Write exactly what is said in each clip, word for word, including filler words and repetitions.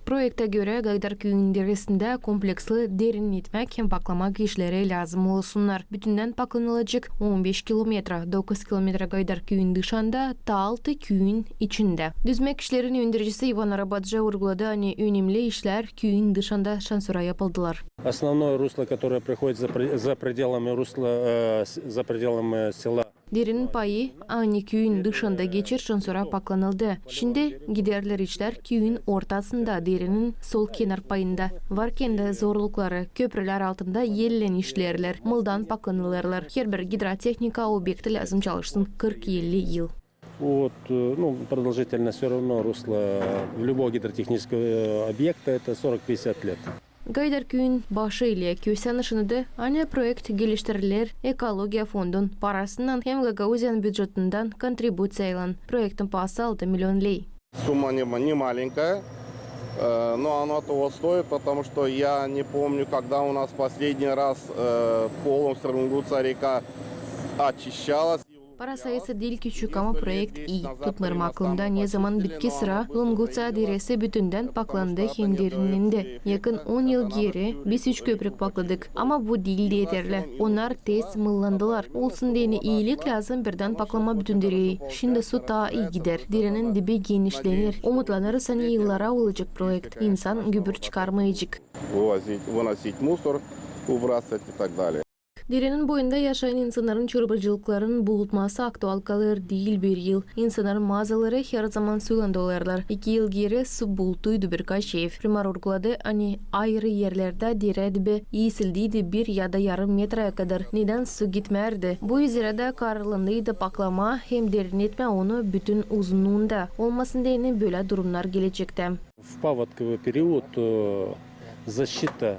Proektä görä, Gaydar küüyün deresindä kompleksli derinnetmäk hem paklamak işleri lääzım olsunnar. Bütündän paklanılacek on beş kilometra, dokuz kilometra Gaydar küüyün dışında, taa altı küüyün içindä. Düzmäk işlerinin öndüricisi İvan Arabatcı urguladı, ani önemli işlär küüyün dışında şansora yapıldılar. Основное русло, которое проходит за пре-, за пределами русла, э, с-, за пределами села. Derinin payı, ani küüyün dışında geçer, şansora paklanıldı. Şindi giderlär işlär küüyün ortasında, derinin sol kenar payında. Var kendi zorlukları, köprülär altında elän işlärlär, mıldan paklanılêrlar. Herbir gidrotehnika obekti lääzım çalışsın kırk-elli yıl. Вот, э, ну, продолжительность всё равно русла, э, любого гидротехнического, э, объекта это сорок-пятьдесят лет. Gaydar küüyün başı ile Kösän şindi, ani proekt geliştiriler Ekologiya fondun parasından hem Gagauziyanın bücetindän kontribuţiyaylan. Proektin paası altı milion ley. Сумма не ма-, не маленькая, э, но она того стоит, потому что я не помню, когда у нас последний раз, э, полностью Рунгуца река очищалась. Para sayısı diil küçük, ama proekt ii. Tutmêêrım aklımda, ne zaman bitki sıra Lunguţa deresi bütündän paklandı hem derinnendi. Yakın on yıl geeri biz üç köprük pakladık, ama bu diil yeterli. Onnar tez mıllandılar. Olsun deyni iilik, lääzım birdän paklama bütün dereyi. Şindi su taa ii gider. Derinin dibi genişlener. Umutlanêrız, ani yıllara olacek proekt. İnsan gübür çıkarmayacek. Вывозить, выносить мусор, выбрасывать и так далее. Derinin boyunda yaşayan insannarın çorbacılıklarının bulutması aktual kalêr diil bir yıl. İnsannarın maazaları herzaman suylan doluyêrlar. İki yıl geeri su bulutuydu birkaç ev. Primar urguladı, ani ayırı erlerdä derä dibi iisildiydi bir ya da yarım metraya kadar, nedän su gitmärdi. Bu üzerä dä kararlandıydı paklama hem derinnetmää onu bütün uzunnuunda. Olmasın deyni bölä durumnar gelecektä. В паводковый период, э, защита,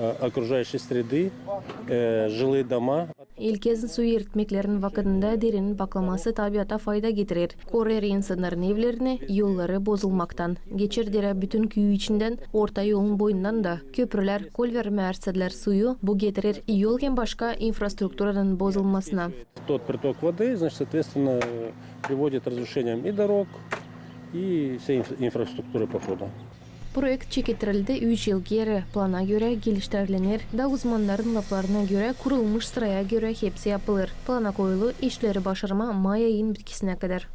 э, окружающей среды, э, жилые дома. Elkesin su eritmeklerin vakıdında derinin paklaması tabiata fayda getirer. Koruyêr insannarın evlerini yolları bozulmaktan. Geçer derä bütün küüyü içindän, orta yolun boyundan da. Köprülär kolvermärsädilär suyu, bu getirer yol hem başka infrastrukturanın bozulmasına. Тот приток воды, значит, соответственно, приводит к разрушениям и дорог, и всей инф-, инфраструктуры по ходу. Proekt çekettirildi üç yıl geeri. Plana görä geliştirilenär, da uzmannarın laflarına görä, kurulmuş sıraya görä hepsi yapılêr. Plana koyulu işleri başarmaa may ayın bitkisinä kadar.